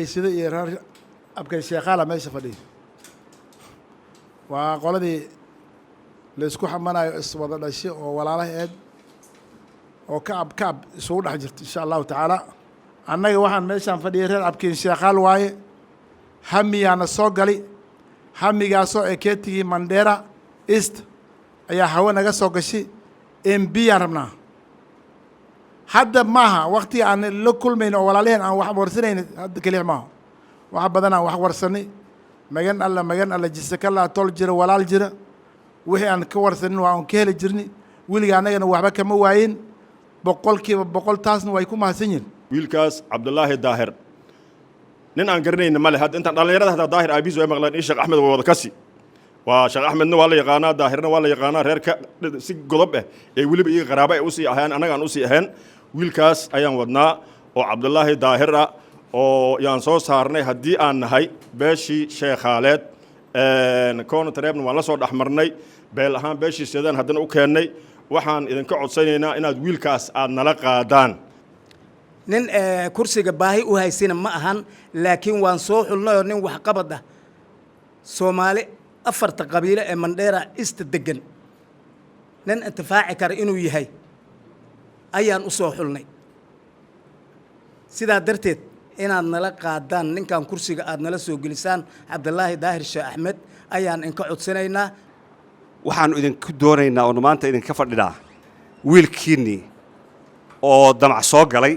Sida iyo reer Abkay Sheekhaala meesha fadhiya waa qoladii la isku xamanayo, iswada dhashay oo walaalaha eed oo kacab kacab isugu dhex jirto, insha Allahu tacaala. Annaga waxaan meeshaan fadhiyay reer Abkiin Sheekhaal waaye. Hamiyaana soo gali, hamigaasoo ee keetigii Mandera East ayaa hawe naga soo gashay. MP yaan rabnaa. Hadda maaha waktiga aan la kulmayn oo walaalaheen aan wax warsanayn. Hadda keliya maaha, wax badan aan wax warsanay. Magan Alla, magan Alla, jisakallah, tol jira, walaal jira. Wixii aan ka warsanin waa aan ka heli jirnay weliga. Annagana waxba kama waayin, 100%. Taasna way ku mahadsan yihin. Wiilkaas Cabdulaahi Daahir nin aan garanayna male. Hadda intaan dhallinyarada hataa Daahir aabiis way maqleen ii Sheekh Axmed waa wada kasi. Waa Sheekh Axmedna waa la yaqaanaa, Daahirna waa la yaqaanaa. Reerka si godob ah ee weliba iyaga qaraabo ay usii ahayn, annaga aan usii ahayn. Wiilkaas ayaan wadnaa oo Cabdulaahi Daahir ah oo yaan soo saarnay haddii aan nahay beeshii Sheekhaaleed. Koona tareebna waan la soo dhexmarnay beel ahaan, beeshii Sedaan haddana u keennay. Waxaan idinka codsanaynaa inaad wiilkaas aad nala qaadaan. Nin kursiga baahi u haysina ma ahan, laakiin waan soo xulnayoo nin waxqabad ah, Soomaali afarta qabiilo ee Mandheera East degan nin intifaaci kara inuu yahay ayaan u soo xulnay. Sidaa darteed inaad nala qaadaan ninkan, kursiga aad nala soo gelisaan, Cabdilaahi Daahir Sheekh Axmed, ayaan inka codsanaynaa. Waxaannu idinku doonaynaa oonu maanta idinka fadhinaa wiilkiinnii oo damac soo galay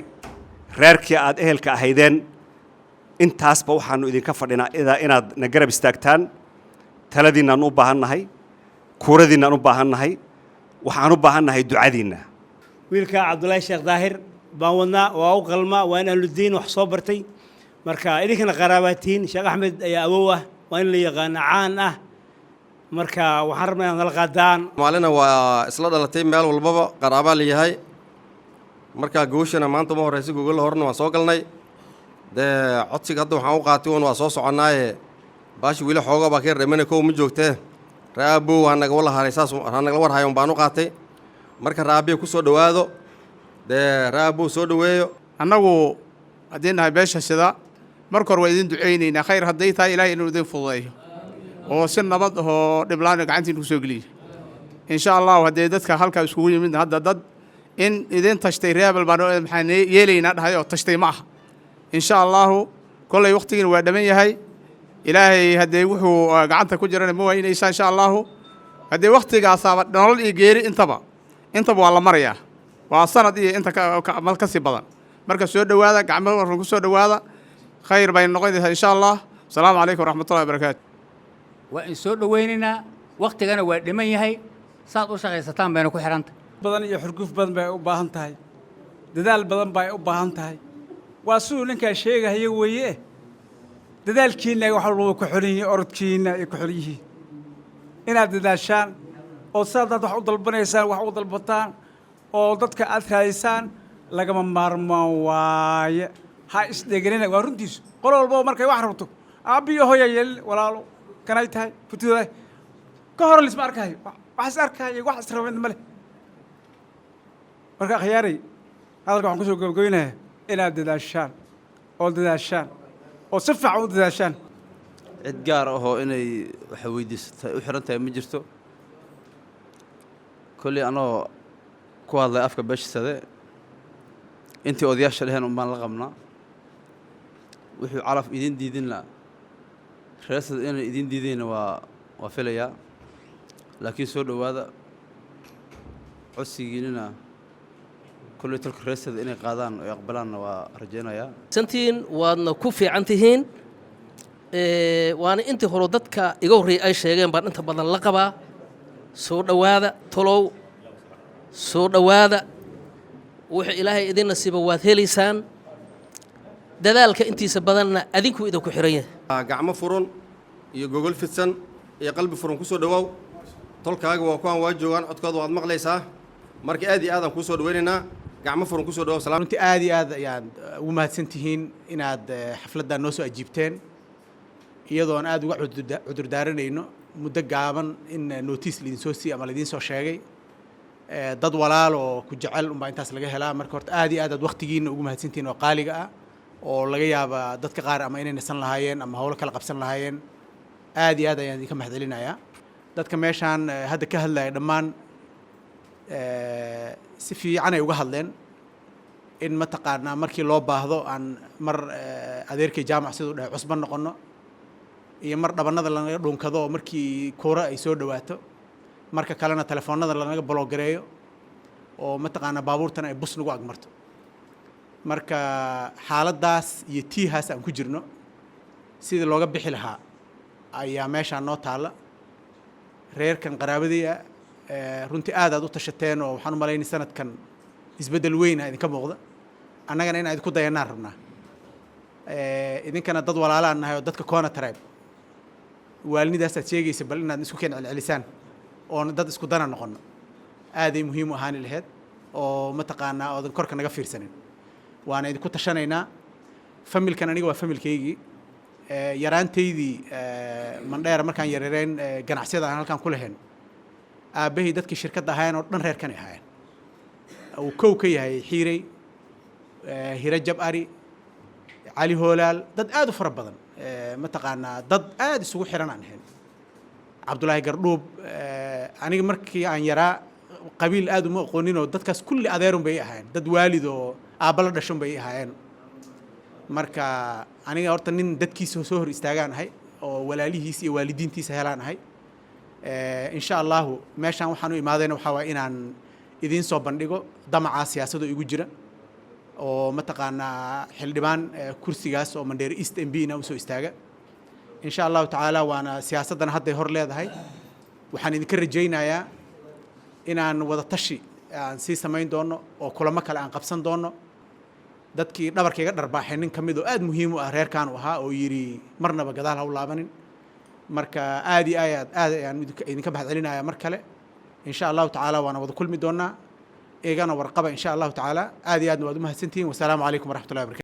reerkii aad ehelka ahaydeen. Intaasba waxaannu idinka fadhinaa inaad na garab istaagtaan. Taladiinnaan u baahan nahay, kuuradiinnaan u baahan nahay, waxaan u baahan nahay ducadiinna. Wiilka Cabdulaahi Sheekh Daahir baan wadnaa. Waa u qalmaa, waa in ahludiin wax soo bartay. Marka idinkana qaraabaatihiin, Sheekh Axmed ayaa awow ah, waa in la yaqaano, caan ah. Marka waxaan rabnaa inaad nala qaadaan. Maalina waa isla dhalatay, meel walbaba qaraabaa la yahay. Marka gooshana maanta uma horraysa, gogol horena waan soo galnay. Dee codsiga hadda waxaan u qaatay un waa soo soconnaaye. Baashi weli xooga baa ka yar dhamana, kow ma joogtee. Raabow waa naga wala haray, saas ha nagala war hayo un baan u qaatay. Marka raabiya ku soo dhowaado, dee raabow soo dhoweeyo. Annagu haddii nahay beesha sida, marka hore waa idin ducaynaynaa. Khayr hadday tahay, Ilahay inuu idin fududeeyo oo si nabad ahoo dhiblaan gacantiina ku soo geliyo, insha Allahu. Haddee dadka halkaa iskugu yimid hadda, dad in idin tashtay reebel baan maxaan yeelaynaa dhahay oo tashtay ma aha, insha Allahu. Kolley wakhtigiina waa dhaman yahay. Ilaahay haddee wuxuu gacanta ku jirana ma waynaysaa, insha Allahu. Haddee wakhtigaasaaba nolol iyo geeri intaba waa la marayaa, waa sanad iyo inta ka sii badan. Marka soo dhowaada, gacmo warran ku soo dhowaada, khayr bay noqonaysaa, insha Allah. Asalaamu calaykum waraxmatullahi wabarakaatu. Waa in soo dhowaynaynaa, wakhtigana waa dhiman yahay. Saad u shaqaysataan bayna ku xidhanta. Badan iyo xurguf badan bay u baahan tahay, dadaal badan bay u baahan tahay. Waa siduu ninkaa sheegahaya weeye. Dadaalkiinna wax walba ku xidhan yihiin, orodkiinna ay ku xidhan yihiin. Inaad dadaashaan oo sidaad wax u dalbanaysaan wax u dalbataan oo dadka aad raadisaan lagama maarmaan waaye. Ha isdheganina, waa runtiisu. Qol walbaba markay wax rabto, aabbiyo hooya yeelin, walaalo kanay tahay futooda ka hor lisma arkayo, wax is arkaayo, wax israba male. Marka akhyaaray, hadalka waxaan kusoo gabagabaynayaa inaad dadaashaan oo dadaashaan oo si fiican u dadaashaan. Cid gaar ahoo inay waxa weydiisatay u xiran tahay ma jirto. Kolley anoo ku hadlay afka beesha, intii odayaasha dheheen un baan la qabnaa. Wuxuu calaf idin diidinna, reesada inay idin diidayna waa filayaa. Laakiin soo dhowaada, codsigiinina kolley tolka reesada inay qaadaan oo aqbalaanna waa rajaynayaa. Santiin waadna ku fiican tihiin. Waana intii hore dadka iga horreeyay ay sheegeen baan inta badan la qabaa. Soo dhowaada tolow, soo dhowaada. Wuxuu Ilaahay idin nasiibo waad helaysaan. Dadaalka intiisa badanna adinkuu idinku xihan yahay. Gacmo furun iyo gogol fidsan iyo qalbi furun ku soo dhowaaw. Tolkaaga waa kuwaan, waa joogaan, codkooda waad maqlaysaa. Marka aad iyo aadaan kuu soo dhawaynaynaa, gacmo furan ku soo dhawaw. Salaam. Runtii aad iyo aad ayaad ugu mahadsan tihiin inaad xafladdan noo soo ajiibteen, iyadoon aad uga cudurdaaranayno muddo gaaban in notice laidiin soo siiyey ama laidiin soo sheegay. Dad walaal oo ku jecel unbaa intaas laga helaa. Marka horta aad iyo aad aad waktigiina ugu mahadsantihiin oo qaaliga ah. Oo laga yaaba dadka qaar ama inay nasan lahaayeen ama howlo kala qabsan lahaayeen. Aad iyo aad ayaan idinka mahadcelinayaa. Dadka meeshaan hadda ka hadlaya dhammaan si fiican ay uga hadleen in mataqaanaa markii loo baahdo aan mar adeerkay Jaamac siduu dhahay cusban noqono, iyo mar dhabanada lanaga dhuunkado oo markii kuura ay soo dhawaato, marka kalena telefoonada lanaga block gareeyo oo mataqaanaa baabuurtana ay bus nagu agmarto. Marka xaaladdaas iyo tiihaas aan ku jirno sidii looga bixi lahaa ayaa meeshaan noo taalla. Reerkan qaraabadaya, runtii aad aad u tashateen oo waxaan u malaynay sanadkan isbeddel weyna idinka muuqda. Annagana inaan idinku dayanaan rabnaa. Idinkana dad walaalaan nahay oo dadka Corner Tribe waalnidaasaad sheegaysa, bal inaad isku keen celcelisaan oona dad isku dana noqono aaday muhiim u ahaani lahayd oo mataqaanaa oodan korka naga fiirsanin. Waana idinku tashanaynaa. Familkan aniga waa familkaygii yaraantaydii Mandheera markaan yareereen, ganacsiyada aan halkaan ku lahayn, aabbahay dadkii shirkadda ahaayeen oo dhan reerkanay ahaayeen, uu kow ka yahay Xiirey, Hirajab, Ari Cali Hoolaal, dad aad u fara badan, mataqaanaa dad aad isugu xiran aan ahayn, Cabdulaahi Gardhuub. Aniga markii aan yaraa qabiil aad uma aqooninoo dadkaas kulli adeerun bay ahaayeen, dad waalid oo aabba la dhashun bay ahaayeen. Marka aniga horta nin dadkiisa soo hor istaagaan ahay oo walaalihiis iyo waalidiintiisa helaan ahay. Insha Allahu meeshaan waxaan u imaadayna waxaa waaya inaan idiin soo bandhigo damacaa siyaasado igu jira oo mataqaanaa xildhibaan kursigaas oo Mandheera East MP na usoo istaaga, insha Allahu tacaala. Waana siyaasaddana hadday hor leedahay. Waxaan idinka rajaynayaa inaan wada tashi aan sii samayn doono oo kulamo kale aan qabsan doono. Dadkii dhabarka iga dharbaaxay nin ka mid oo aad muhiim u ah reerkaan u ahaa oo yidhi marnaba gadaal ha u laabanin. Marka aad iyo aad aad ayaan idinka mahad celinaya mar kale. Insha Allahu tacaala waana wada kulmi doonaa, igana warqaba insha Allahu tacaala. Aad iyo aadna waad u mahadsantihiin. Wasalaamu calaykum waraxmatullahi wabarakatu.